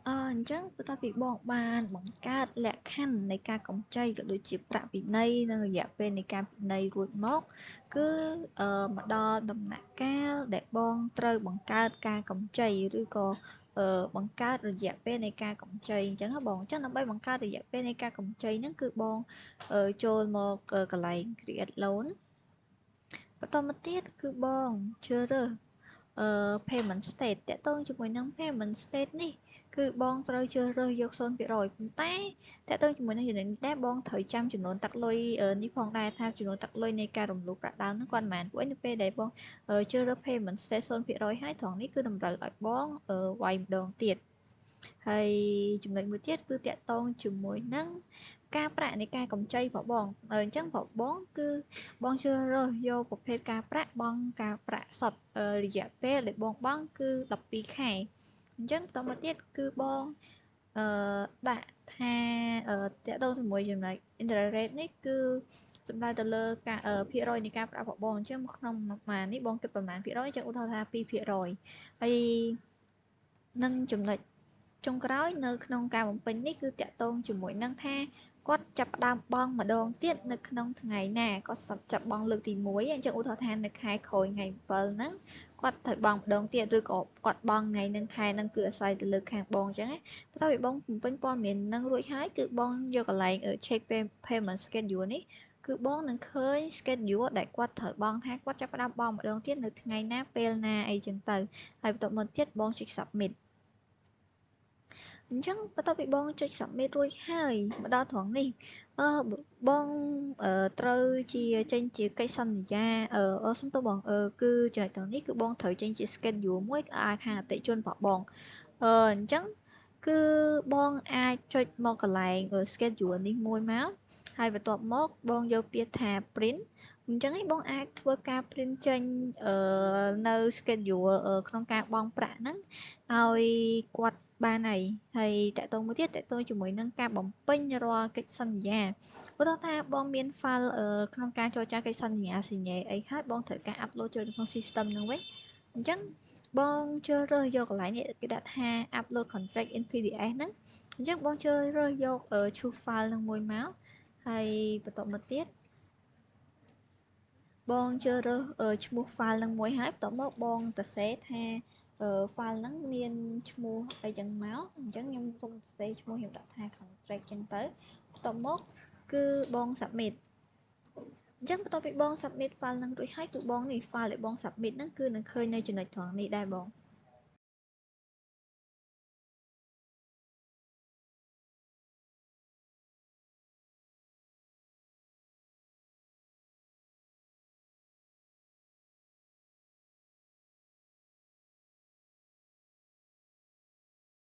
អញ្ចឹងបន្ទាប់ពីបងបានបង្កើតលក្ខខណ្ឌនៃការកម្ចីក៏ដូចជាប្រាក់ពិន័យនិងរយៈពេលនៃការពិន័យរួចមកគឺមកដល់ដំណាក់កាលដែលបងត្រូវបង្កើតការកម្ចីឬក៏បង្កើតរយៈពេលនៃការកម្ចីអញ្ចឹងបងអញ្ចឹងដើម្បីបង្កើតរយៈពេលនៃការកម្ចីហ្នឹងគឺបងចូលមកកន្លែង create loan បន្តមកទៀតគឺបងជ្រើសរើសpayment state តកតងជាមួយនឹង payment state នេះគឺបងត្រូវជ្រើសរើសយក0%ប៉ុន្តែតកតងជាមួយនឹងចំណុចនេះដែរបងត្រូវចាំចំនួនទឹកលុយនេះផងដែរថាចំនួនទឹកលុយនៃការរំលោះប្រាក់ដើមហ្នឹងគាត់ប៉ុន្មានព្រោះនៅពេលដែលបងជ្រើសរើស payment state 0%ហើយត្រង់នេះគឺតម្រូវឲ្យបងវាយម្ដងទៀតហើយចំណុចមួយទៀតគឺតកតងជាមួយនឹងការប្រាក់នៃការកម្ចីរបស់បងអញ្ចឹងរបស់បងគឺបងជ្រើសរើសយកប្រភេទការប្រាក់បងការប្រាក់សុទ្ធរយៈពេលដែលបងបង់គឺ12ខែអញ្ចឹងបន្តមកទៀតគឺបងអឺដាក់ថាតកតងជាមួយចំណុច interest rate នេះគឺសំដៅទៅលើការភាគរយនៃការប្រាក់របស់បងអញ្ចឹងក្នុងមួយនេះបងគិតប្រមាណភាគរយអញ្ចឹងឧទាហរណ៍ថា2%ហើយនឹងចំណុចចុងក្រោយនៅក្នុងការបំពេញនេះគឺតកតងជាមួយនឹងថាគាត់ចាប់ផ្ដើមបង់ម្ដងទៀតនៅក្នុងថ្ងៃណាគាត់ចាប់បង់លើកទី1អញ្ចឹងឧទាហរណ៍ថានៅខែក្រោយថ្ងៃ7ហ្នឹងគាត់ត្រូវបង់ម្ដងទៀតឬក៏គាត់បង់ថ្ងៃនឹងខែហ្នឹងគឺអាស្រ័យទៅលើខាងបងអញ្ចឹងណាបន្ទាប់ពីបងបំពេញព័ត៌មានហ្នឹងរួចហើយគឺបងយកកន្លែង check payment schedule នេះគឺបងនឹងឃើញ schedule ដែលគាត់ត្រូវបង់ថាគាត់ចាប់ផ្ដើមបង់ម្ដងទៀតនៅថ្ងៃណាពេលណាអីចឹងទៅហើយបន្ទាប់មកទៀតបងចុច submit អញ្ចឹងបន្ទាប់ពីបងចុច submit រួចហើយមកដល់ត្រង់នេះអឺបងត្រូវជាចេញជាកិច្ចសន្យាអឺសុំទោសបងគឺចំណុចត្រង់នេះគឺបងត្រូវចេញជា schedule មួយឲ្យខាងអតិថិជនរបស់បងអញ្ចឹងគឺបងអាចចុចមកកន្លែង schedule នេះមួយមកហើយបន្ទាប់មកបងយកពាក្យថា print អញ្ចឹងឯងបងអាចធ្វើការ print ចេញនៅ schedule ក្នុងការបង់ប្រាក់ហ្នឹងឲ្យគាត់បានហើយហើយតកតងមួយទៀតតកតងជាមួយនឹងការបំពេញរាល់កិច្ចសន្យាឧទាហរណ៍ថាបងមាន file ក្នុងការចរចាកិច្ចសន្យាសញ្ញាអីហើយបងត្រូវការ upload ចូលក្នុង system ហ្នឹងវិញអញ្ចឹងបងជ្រើសរើសយកកន្លែងនេះគេដាក់ថា upload contract in PDF ហ្នឹងអញ្ចឹងបងជ្រើសរើសយក choose file ហ្នឹងមួយមកហើយបន្ទាប់មកទៀតបងជ្រើសរើសឈ្មោះ file ហ្នឹងមួយហើយបន្ទាប់មកបងសរសេរថា file ហ្នឹងមានឈ្មោះអីចឹងមកអញ្ចឹងខ្ញុំសូមសរសេរឈ្មោះខ្ញុំដាក់ថា contract ចឹងទៅបន្ទាប់មកគឺបង submit អញ្ចឹងបន្ទាប់ពីបង submit file ហ្នឹងរួចហើយគឺបងនេះ file ដែលបង submit ហ្នឹងគឺនឹងឃើញនៅចំណុចត្រង់នេះដែរបង